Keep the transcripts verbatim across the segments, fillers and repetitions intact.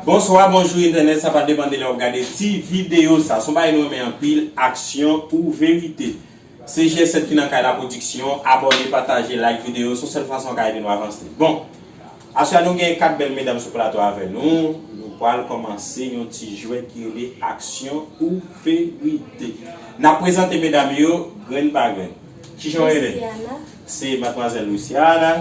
Bonswa, bonjou entènèt, sa va depann de lè w ap gade ti videyo sa. Se yon bagay nou renmen anpil, aksyon ou verite. Se G S sèt ki nan kay la pwodiksyon. Abòne, pataje, like videyo, se yon sèl fason w ka ede nou avanse. Bon, aswè a nou gen kat bèl medam sou plato avè nou. Nou pral kòmanse yon ti jwèt ki rele aksyon ou verite. N ap prezante medam yo grenn pa grenn. Kijan w rele? Luciana. Se madmwazèl Luciana.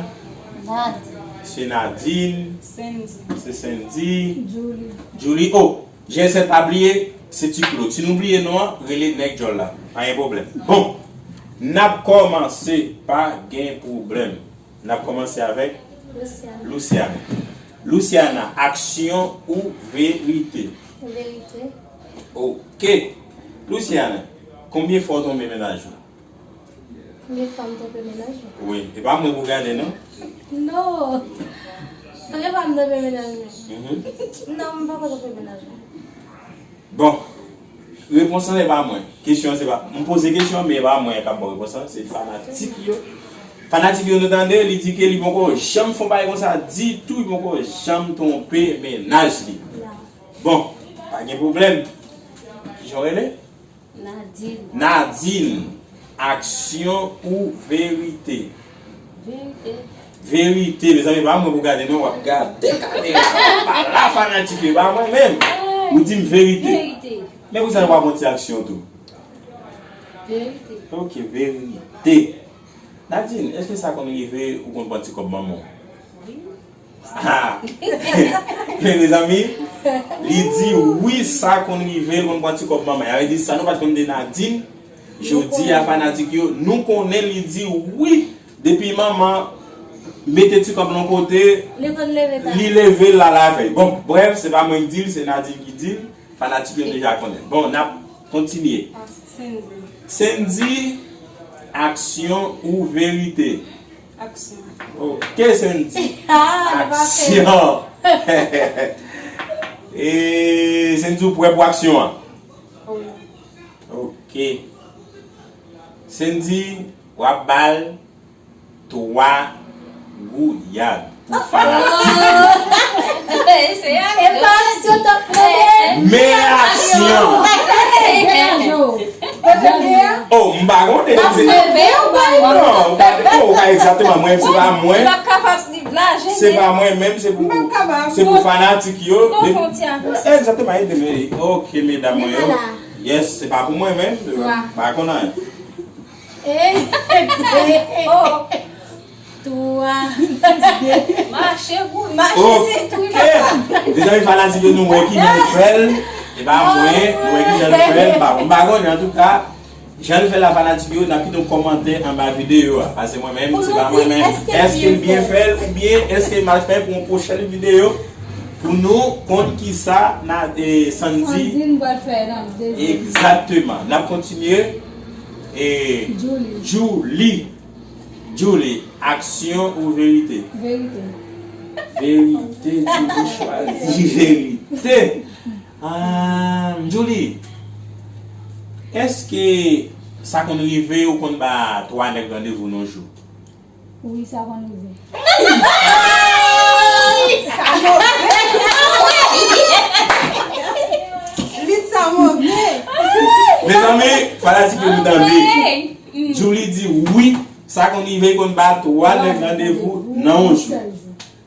Nadine. Se Nadine. Sandy. Se Sandy. Julie. Julie. Oh, G S sèt pa bliye, se Ti Klo. Si nou bliye non an, rele nèg djòl la. Pa gen pwoblèm. Bon, n ap kòmanse, pa gen pwoblèm. N ap kòmanse avèk Luciana. Luciana. Luciana, aksyon ou verite? Verite. Ok. Luciana, konbyen fwa w twonpe mennaj ou? Konbyen fwa m twonpe mennaj mwen? Wi, e pa mwen pou gade non. Non. Konbyen fwa m twonpe mennaj mwen? Mhm. Non, m poko twonpe mennaj mwen. Bon, repons lan e pa mwen. Kesyon an se pa, m poze kesyon an, men e pa mwen k ap ba w repons lan, se fanatik yo. Fanatik yo, nou tande, li di ke li poko janm fè yon bagay konsa ditou, li poko janm twonpe mennaj li. Non. Bon, pa gen pwoblèm. Kijan w rele? Nadine. Nadine, aksyon ou verite? Verite. Verite, mezanmi, pa mwen pou gade non, w ap gade kamera. Pa la fanatik yo, pa mwen menm. Ou di m verite. Verite. Men poukisa nou pa pran ti aksyon tou? Verite. Ok, verite. Nadine, èske sa konn rive ou konn pran ti kòb manman w? Wi. Ah! Men mezanmi, li di wi, sa konn rive l konn pran ti kòb manman. Sa vle di sa nou pa t konn de Nadine. Jodi a, fanatik yo, nou konnen li di wi. Depi manman mete ti kòb l yon kote, li leve l al avè l. Bon, brèf, se pa mwen ki di l, se Nadine ki di l. Fanatik yo deja konnen. Bon, n ap kontinye. Sandy. Sandy, aksyon ou verite? Aksyon. Ok, Sandy. Aksyon. E Sandy, ou prè pou aksyon an? Wi. Ok. Sandy, w ap ba l twa gouyad pou fanatik. E pa aksyon t ap mande. Men aksyon. Oh, m pa konnen. Non, ou pa, ou pa egzakteman mwen, se pa mwen. Se pa mwen menm, se pou, se pou fanatik yo. Egzakteman, ede m. Ok, medam mwen yo. Yes, se pa pou mwen menm. M pa konn anyen. Eh, eh, eh. Oh. Twa. Mache, bout. Mache, se tou. Mezanmi, fanatik yo, nou wè kijan l fè l. E pa mwen, nou wè kijan l fè l. M pa, m pa konnen, antouka, jan l fè l la, fanatik yo, n ap kite yon kòmantè anba videyo a. Paske mwen menm, se pa mwen menm. Èske l byen fè l oubyen èske l mal fè l pou yon pwochèn videyo? Pou nou konn kisa na, eh, Sandy. Sandy, nou pral fè nan dezèm. Egzakteman. N ap kontinye. E Julie. Julie. Julie, aksyon ou verite? Verite. Verite, Julie chwazi verite. Ah, Julie, èske sa konn rive ou konn ba twa nèg randevou nan yon jou? Wi, sa konn rive. Li sa move. Mezanmi, fanatik yo, nou tande. Julie di wi, sa konn rive, konn ba twa nèg randevou nan yon jou.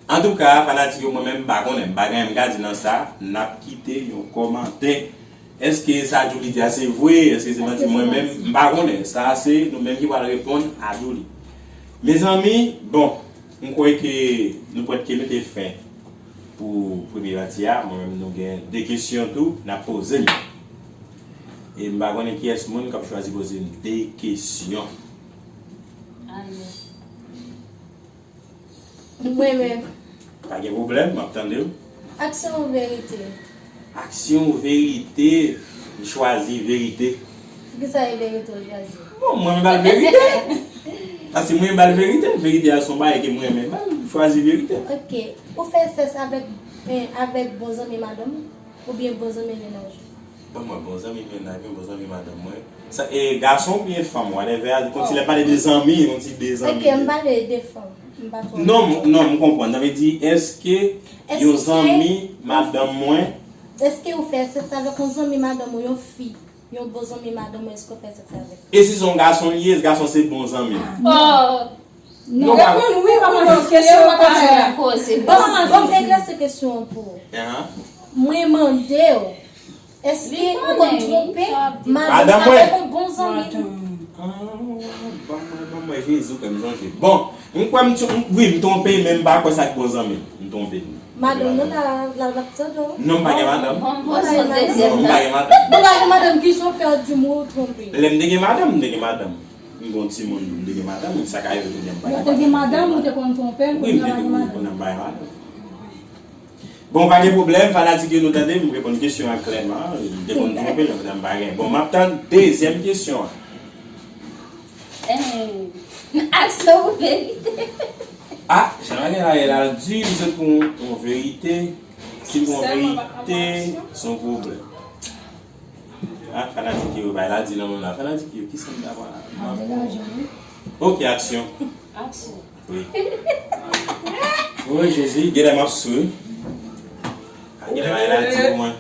Antouka, fanatik yo, mwen menm, m pa konnen, m pa gen anyen m ka di nan sa, n ap kite yon kòmantè. Èske sa Julie di a se vre? Èske se manti? Mwen menm, m pa konnen. Sa se nou menm ki pral reponn a Julie. Mezanmi, bon, m kwè ke nou pwèske mete fen pou premye pati a. Mwen menm, nou gen de kesyon tou, n ap poze l. E m pa konnen kiyès moun k ap chwazi poze m de kesyon. Mwen menm. Pa gen pwoblèm, m ap tande w. Aksyon ou verite? Aksyon ou verite? M chwazi verite. Poukisa e verite ou chwazi? Bon, mwen m ba l verite. Paske mwen m ba l verite. Verite a se yon bagay ke mwen renmen ba l, m chwazi verite. Ok. Ou fè sès avèk, eh, avèk bon zanmi madanm ou? Oubyen bon zanmi mennaj ou? Ban mwen bon zanmi mennaj mwen, bon zanmi madanm mwen. Sa, e, gason oubyen fanm, whatever, a, konn ti lè pale de zanmi, yon ti de zanmi. Ok, m pale de fanm. M pa twò. Non, m, non, m konprann. Sa vle di, èske yon zanmi Madanm mwen. Èske ou fè sèks avèk yon zanmi madanm ou, yon fi, yon bon zanmi madanm ou, èske ou fè sèks avèk? E si se yon gason li ye, gason se bon zanmi. Oh! Non, pa reponn wi, pa mande kesyon, pa mande. Koze. Bon, bon, eklèsi kesyon an pou ou. Mwen mande w, èske ou konn twonpe madanm avèk yon bon zanmi? Ah, ban mwen, ban mwen, Jezi, ou fè m sonje. Bon, m kwè m, m, wi, m twonpe, men m pa kwè sa k bon zanmi m. M twonpe. Madanm nan la, la, la, tande w. Non, m pa gen madanm. Bon, bon, se dezyèm nan. Non, m pa gen madanm. Bon, pa gen madanm, ki jan w fè w di m ou twonpe? Lè m te gen madanm, m te gen madanm. M gon timoun, m te gen madanm, sa ka rive kounye a m pa gen madanm. Lè w te gen madanm, ou te konn twonpe l, kounye a w pa gen madanm. Wi, m te twonpe, kounye a m pa gen madanm. Bon, pa gen pwoblèm, fanatik yo nou tande, m reponn kesyon an klèman, m te konn twonpe l, kounye a m pa gen. Bon, m ap tann dezyèm kesyon an. Eh, aksyon ou verite? Ah, jan bagay la ye la, l di, m sot pou yon verite, si m pou yon verite, se yon pwoblèm. Ah, fanatik yo, bay la di nan moun la. Fanatik yo, kisa m ta pran la? Ok, aksyon. Aksyon. Wi. Oh, Jezi, genlè m ap sou. Ah, genlè bay la di pou mwen.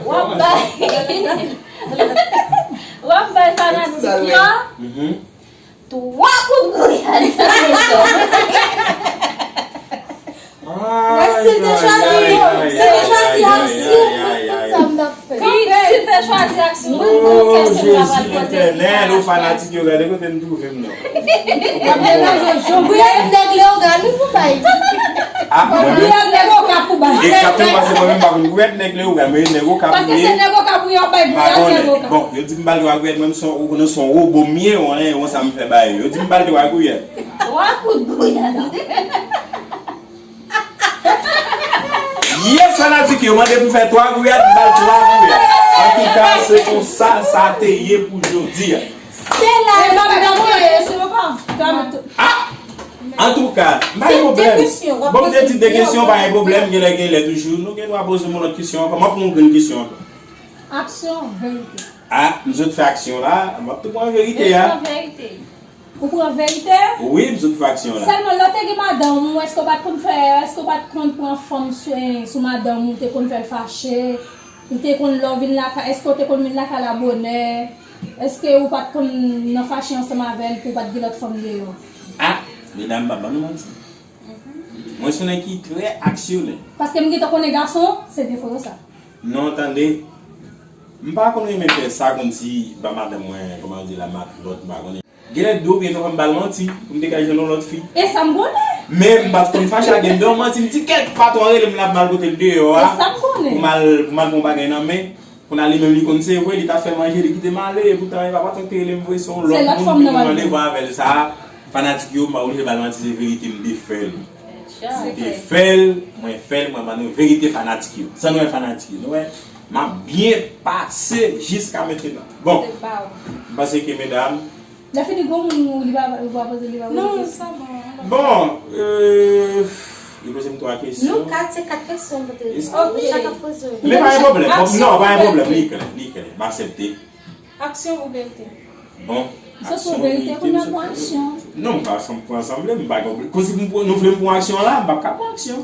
W ap bay. W ap bay fanatik yo. Mhm. Twa kout gouyad. Mwen, si l te chwazi, si l te chwazi aksyon, mwen, tout sa m t ap fè. Si l te chwazi aksyon, mwen, mwen, fè se travay kote. Etènèl, ou fanatik yo, gade kote m twouve m nan. Gouyad nèg Leyogàn, wi, pou bay. Ah, mwen menm. Gouyad nèg Okap pou bay. Egzakteman, paske mwen menm pa konn gouyad nèg Leyogàn, men nèg Okap m ye. Paske se nèg Okap ou yo bay gouyad nèg Okap. Bon, yo di m pa l twa gouyad, mwen, m se yon, ou konnen se yon wobo m ye, ou, hein, ou sa m fè bay. Yo di m pa l twa gouyad. Twa kout gouyad. Yes, fanatik yo mande pou fè twa gouyad, m ba l twa gouyad. Antouka, se konsa sa te ye pou jodi a. Se la. Ah! Antouka, m pa gen pwoblèm. Bon, m te di de kesyon, pa gen pwoblèm, genlè, genlè toujou. Nou gen dwa poze m yon lòt kesyon ankò. M ap pran yon grenn kesyon ankò. Aksyon, verite. Ah, m sot fè aksyon la, m ap tou pran verite a. Ou pran verite? Ou pran verite? Wi, m sot fè aksyon la. Sèlman, lè w te gen madanm ou, èske w pa t konn fè, èske w pa t konn pran fanm sou, sou madanm ou, ou te konn fè l fache, ou te konn lè w vin lakay, èske w te konn vin lakay la bonè? Èske ou pa t konn nan fache ansanm avè l pou w pa t gen lòt fanm deyò? Ah, medam, m pa ban nou manti. Mwen se yon nèg ki trè aksyonè. Paske m gentan konnen gason, se defo yo sa. Non, tande. M pa konn renmen fè sa kòmsi ba madanm mwen, kòman yo di la, matlòt, m pa konnen. Genlè de oubyen twa fwa m ba l manti, pou m te ka jwenn yon lòt fi. E sa m konnen. Men m pa t konn fache ak gen de manti, m di kèk patwon rele m, l ap mal kote l deyò a. E sa m konnen. Pou m al, pou m al pran yon bagay nan men. Kounye a li menm li konn se vre, li t ap fè manje, li kite m ale, epoutan e pa patwon ki te rele m vre, se yon lòt moun ki gen randevou avè l sa. Fanatik yo, m pa oblije ba l manti, se verite, m te fè l. M te fè l, mwen fè l, mwen ban nou verite fanatik yo. San nou wè fanatik yo, nou wè, m ap byen pase jiska mentenan. Bon, m panse ke medam, Lè fini, gwo moun ou li pa, ou pa poze, li pa poze kesyon. Non, sa bon. Bon, euh, li poze m twa kesyon. Nou kat, se kat kesyon pote. Ok. Chak ap poze. Men pa gen pwoblèm. Bon, non, pa gen pwoblèm. Li klè, li klè. M aksepte. Aksyon ou verite? Bon. Se sou verite pou n ap pran aksyon. Non, m pa sanm pran sanble, m pa gen pwoblèm. Kòmsi pou m pran, nou vle m pran aksyon la, m p ap ka pran aksyon.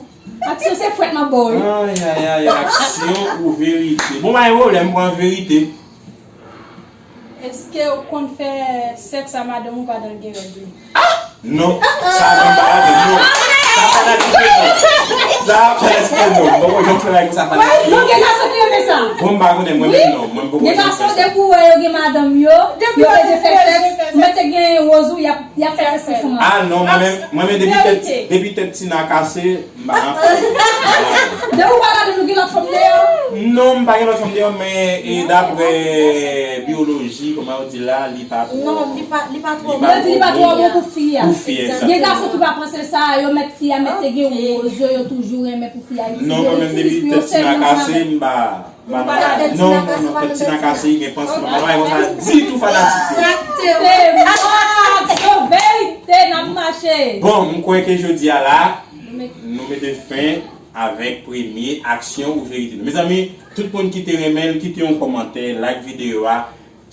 Aksyon se frèt m ap ba w, wi. Ay, ay, ay, aksyon ou verite? Bon, pa gen pwoblèm, m pran verite. Èske ou konn fè sèks a madanm ou pandan l gen règ li? Ah! Non. Sa nan pa ladan, non. Sa pa nan kite, non. Sa pa nan kite, non. Bon, jan fè la, sa pa nan kite. Wi, non, gen gason ki renmen sa. Bon, m pa konnen, mwen menm, non. Mwen, m poko janm fè sa. Gen gason, depi w wè yo gen madanm yo, yo bezwen fè sèks, ou mèt te gen woz ou, y ap, y ap fè sèks pou fanm. Ah, non, mwen menm, mwen menm, depi tèt, depi tèt Tina kase, M pa nan fanm. Depi w pa ladan nou gen lòt fanm deyò? Non, m pa gen lòt fanm deyò, men, e, daprè biyoloji, kòman yo di la, li pa twò, li pa, li pa twò bon pou fi a. Pou fi a, egzakteman. Gen gason ki pa panse sa, yo mèt fi a mèt te gen woz yo, yo toujou renmen pou fi a. Non, mwen menm depi tèt Tina kase, m pa, m pa nan bagay. Non, non, non, tèt Tina kase, gen pansman. M pa nan bagay konsa ditou, fanatik yo. Egzakteman. Se verite, n ap mache. Bon, m kwè ke jodi a la, nou mete fen avèk premye aksyon ou verite nou. Mezanmi, tout moun ki te renmen l, kite yon kòmantè, like videyo a.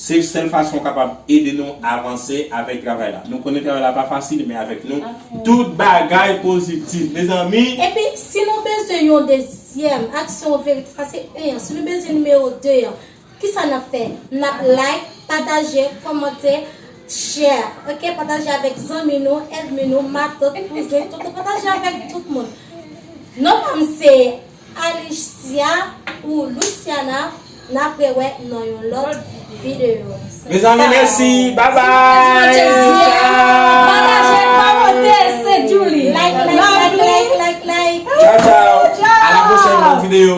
Se sèl fason w kapab ede nou avanse avèk travay la. Nou konnen travay la pa fasil, men avèk nou, tout bagay pozitif. Mezanmi, Epi, si nou bezwen yon dezyèm aksyon verite, sa se en an. Si nou bezwen nimewo de an, kisa n ap fè? N ap like, pataje, kòmante, share. Ok, pataje avèk zanmi nou, ènmi nou, matant, kouzen, tonton, pataje avèk tout moun. Non pa m se Alicia ou Luciana. N ap rewè nan yon lòt videyo. Mezanmi, mèsi. Bye bye. Pataje, kòmante, se Julie. Like, like, like, like, like, like. Ciao, ciao. À la prochaine, bonne vidéo.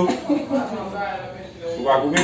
Ou pa koupe.